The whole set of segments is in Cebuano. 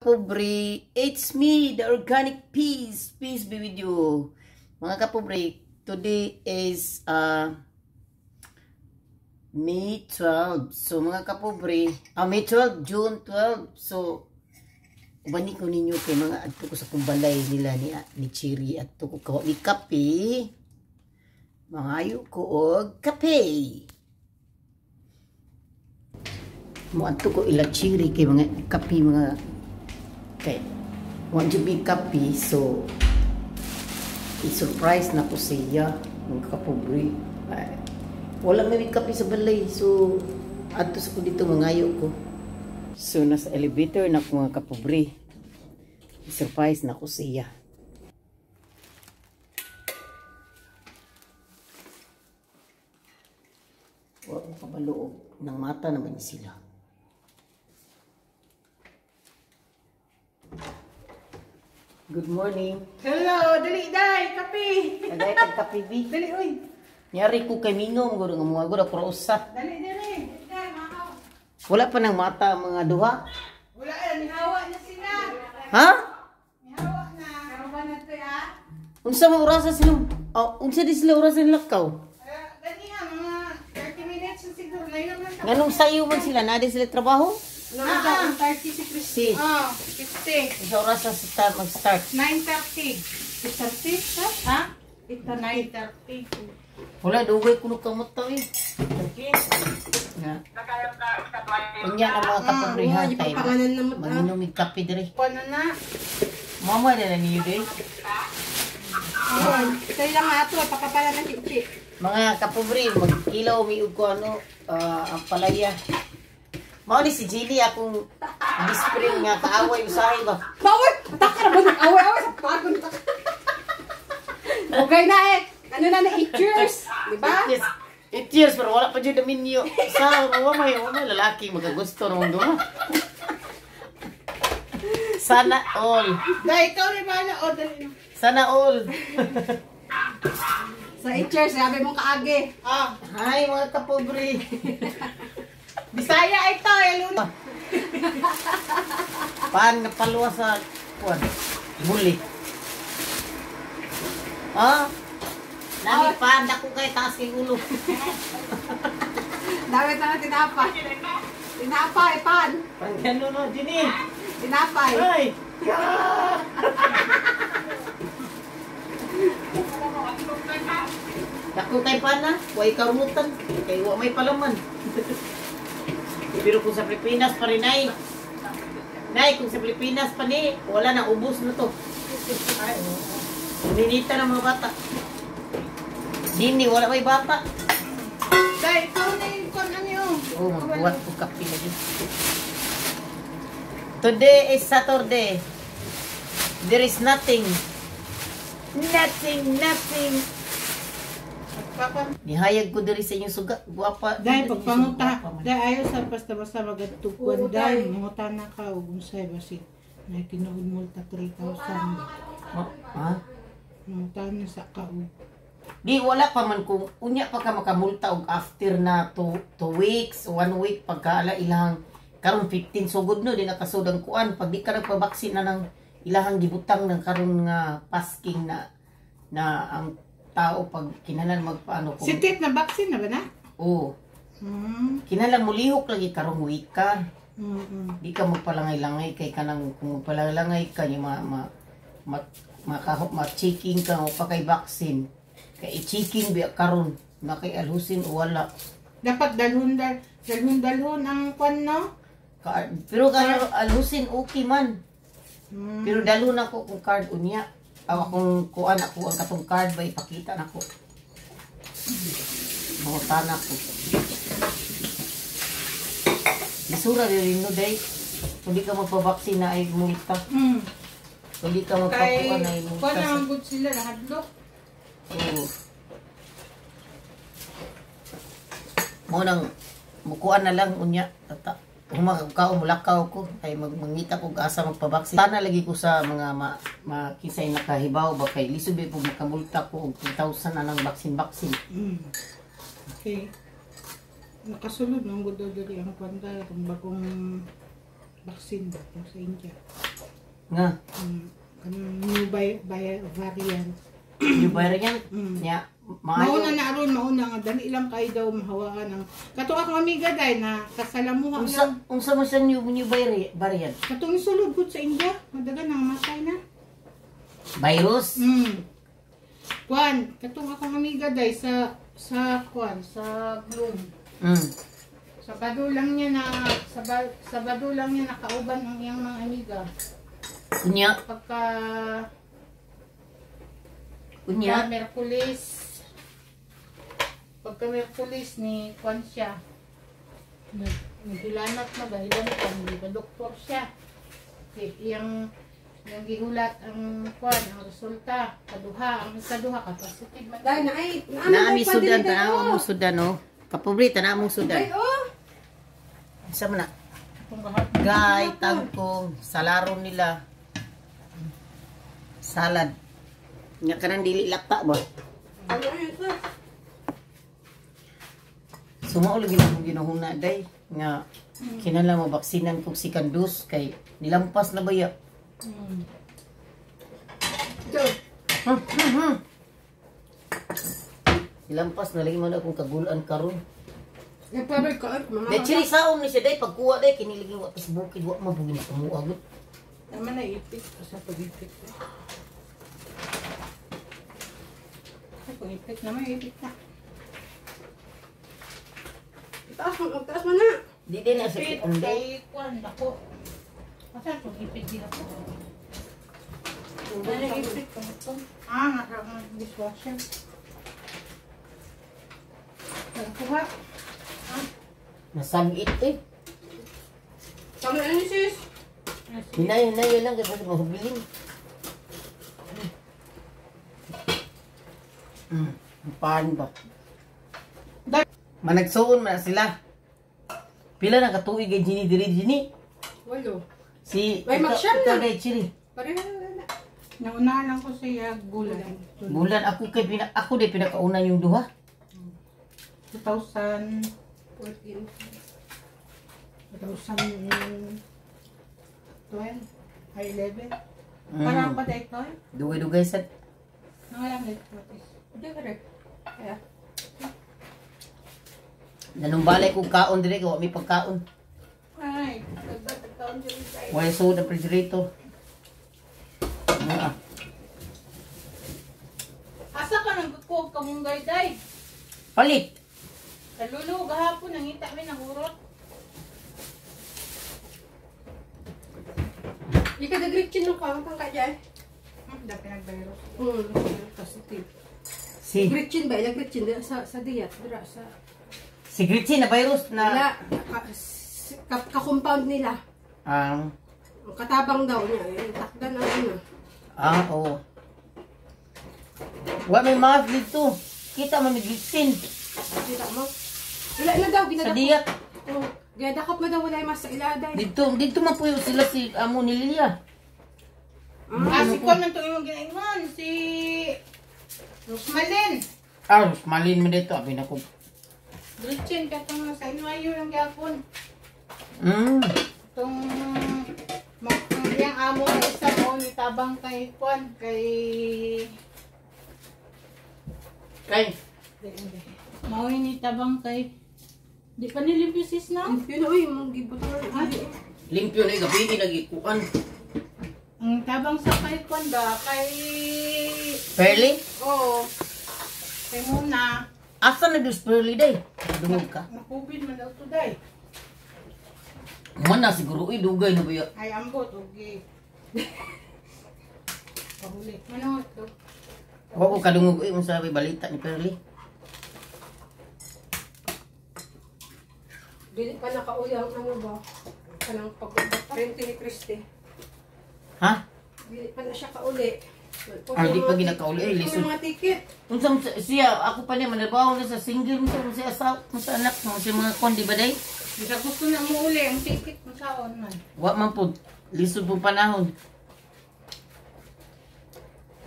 Kapobre, it's me, the Organic Peace. Peace be with you. Mga kapobre, today is May 12. So mga kapobre, May 12, June 12. So, ubani ko ninyo kay mga adto ko sa kumbalay nila ni Chiri adto ko kawa ni kape. Mangayo ko og kape. Mo adto ko ila Chiri kay mga kape mga kay want to be kape, so i-surprise na ko siya mga kapobre. Ay, wala may kape sa balay, so adto sa ko dito mangayo ko. So nasa elevator na ko mga kapobre, i-surprise na ko siya. Wa ko kabaluog ng mata naman sila. Good morning. Hello, dali dai, kape. Dali kag kape bi. Dali oy. Nyari ko kay Mingo, gud nga mga gud ako usa. Dali dali. Dai makaw. Wala pa nang mata ang mga duha. Wala na, nihawa na sila. Ha? Nihawa na. Karon ba na to ya? Unsa man orasa sila? Oh, unsa di sila orasa nilakaw? Dali ha, mga 30 minutes na siguro. Layo man ta. Nganong sayo man sila, naa di sila trabaho? Ah, 30 si Christy. Si. Oh, 50. Unsa orasa sa mag-start? 9:30. 8:30? Ha? Ito 9:30. Wala dugay kuno ka mata eh. Okay. Nga. Unya na mga kapobre ha kay manginom mig kape diri. Kuno na. Mama na niyo day. Oh, kay lang ato pakapala ng chichi. Mga kapobre, magkilaw mi og ko ano ang palaya. Mao ni si Jilly akong best friend nga kaaway usahay ba. Bawal! Taka na ba nag-away-away sa pagod? Okay na eh. Ano na na, 8 years. Di ba? Yes. 8 years pero wala pa jud minyo. Sa wa may lalaki magagusto namang duha. Sana all. Dahil ikaw rin ba na? O, dali na. Sana all. Sa 8 years, sabi mong kaagi. Ah. Hi mga kapobre. Bisaya ito, eh, Luna. Paan napaluwa sa kuan? Buli. Ah? Nami paan dako kay taas kay ulo. Dami na tinapay. Tinapay, pan. Pan gano no, Jenny. Tinapay. Ay. Dako kay pana, way karumutan, kay wa may palaman. Pero kung sa Pilipinas pa rin ay, nay, kung sa Pilipinas pa ni, wala na, ubos na to. Ninita ng mga bata. Dini, wala may bata. Dahil ikaw na yung kon ano yun. Oh, magbuhat ko kape lagi. Today is Saturday. There is nothing. Nothing, nothing. Nihayag ko diri sa inyong suga. Guwapa. Dahil pagpanguta, dahil ayaw sa basta-basta magatugkuan, dahil manguta na ka og unsay basig na tinuod mo ta 3,000. Ha? Manguta na sa ka og. Di wala pa man kung unya pa ka makamulta og after na 2 weeks, 1 week pagkaala ilang karon 15 sugod no di nakasud ang kuan pag di ka nagpabaksin na ng ilahang gibutang ng karon nga pasking na na ang tao pag kinahanglan magpaano kung Si Tit na vaccine na ba na? Oo. Hmm. Kinahanglan mulihok lagi karong week ka. Mm. Di ka magpalangay-langay kay kanang kung magpalangay ka ni ma ma ma ma-checking ka o pa kay vaccine. Kay i-checking biya karon na kay alhusin o wala. Dapat dalhon ang kwan no? Card. Pero kay alhusin okay man. Hmm. Pero dalhon ako kung card unya. Aw akong kuan ako ang katong card ba ipakita nako. Mangutan ako. Lisura rin no day. Kung di ka magpabaksin na ay multa. Hmm. Kung di ka magpakuan Kay ay multa. kwan naman gud sila nahadlok. Oo. Mo nang mukuan na lang unya tata. Humakaw mulakaw ko kay mangita ko asa magpabaksin. Tana lagi ko sa mga makisay nakahibaw ba kay lisod ba pug makamulta ko og 2,000 na lang baksin. Mm. Okay. Nakasulod nang gud diri ang kwan dahil kung bagong vaccine ba sa India. Nga, Kanang new by variant. New variant. Nya, maayo. Mauna na aron, mauna nga dali lang kay daw mahawaan ang kato akong amiga day na kasalamuha Unsa lang. unsa man siya new variant? Katong sulod gud sa India, madagan nang matay na. Virus? Kwan, katong akong amiga day sa kwan, sa Globe. Sabado lang niya na Sabado lang niya nakauban ang iyang mga amiga. Unya, Pagka unya. Merkulis. Pagka Merkulis ni kwan siya. Naghilanat na ba? Hilanat di ba doktor siya. Di, iyang iyang gihulat ang kwan, ang resulta. Kaduha, ang kaduha ka positive man. Dai na ay Naami sudan, tanaw among sudan oh. Kapobre, tanaw among sudan. Ay oh. Unsa man na? Atong gahapon. Gay, tangkong, salaro nila. Salad. Nya kanang dili lakta ba? Ano ayun to? Sumao lagi na akong ginuhuna day nga kinahanglan mo baksinan kog si Kandus kay nilampas na baya. Ito. Nilampas na lagi man akong kagulan karon. Nagpabay ka ay mama. Dai chiri saom ni siya day pagkuha day kini lagi wa tas bukid wa mabugi na kumuha gud. Tama na ipit sa pag-ipit. Sa pag-ipit na may ipit na. Taas mo, taas mo na. Di din na sa Ipit kundi. kay kwan dako. Asa itong ipit di ako? Wala ipit ko ito. Ah, nasa ang dishwasher. Nagkuha. Nasagit eh. Tama na ni sis. Hinay hinay lang kay kasi mahubilin. Pan ba? Managsuon man na sila. Pila na katuig kay Ginny diri Ginny? Walo. Si May magsyam ikaw na. kay Chiri. Pareho na na. Nauna lang ko siya gulay. Bulan ako kay pina, ako di pinakauna yung duha. 2000 14. 2012 ay 11. Parang pa dito eh. Dugay-dugay sa Nangalang dito. Hindi ka rin. Kaya. Nanumbalay kong kaon dire kay wa may pagkaon. Ay, nagtatagtaon siya sa Wala suod ang refrigerator. Ano ah? Asa ka nagkukuha kamunggay day? Palit. Sa lulo, gahapon, nangita mi ng urot. Di ka nag-gritchin nung kang ka dyan. Dapat nagbayro. Positive. Si Gritchin ba? Ilang gritchin dira sa diyat. Dira sa... si Gritzy na virus na Wala. Ka-compound nila. Ang Ang katabang daw niya. Eh, takdan ang ano. ah, oo. Wa may mask dito. Kita man may Gritzy. Kita mo? Wala na daw. Sa Ginadakop. diyat. Oh, ginadakop na daw. Wala yung mas sa iladay. Dito dito man puyo sila si amo ni Lilia. Ah, si Kwan man itong imong ginaingon. Si Rosmalyn. Ah, malin man dito abi na ko. Gretchen, katong sa NYU lang gyapon. Itong iyang amo na isa mo ni tabang kay Kwan, kay Kay Mao ni tabang kay di pa nilimpyo sis na? Yun oy, mong gibutan. Limpyo na gabi nagikuan. Ang tabang sa kay Kwan ba kay Pearly? Oo. Kay Muna. Asa na dus Pearly day? Dungog ka. Na-COVID man daw to day. Man na siguro uy dugay na ba? Ay ambot okay. Pahuli. Mano to? Wa ko kadungog uy unsa may balita ni Pearly. Dili pa nakauli ang ano ba? Kanang pag-parente ni Christy. Ha? Dili pa na siya kauli. Ah, di pa ginakauli. Ay, lisod. Mga ticket. Unsa siya ako pa niya manarbaho na sa single unsa man siya asawa unsa anak mo siya mga kon di ba day? Bisa gusto na mo uli ang ticket mo saon man. Wa man pud lisod pud panahon.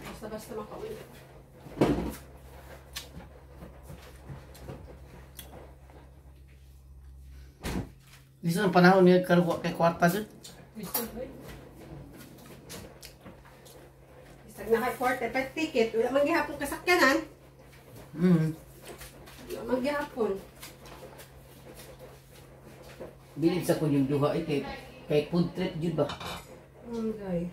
Basta-basta makauli. Lisod ang panahon niya karon wa kay kwarta jud. Lisod oy. Bisag naka kwarta pa ticket, wala man gihapon kasakyanan. Wala man gihapon. Bilib sa kunyong duha eh, kay food trip jud ba. Day.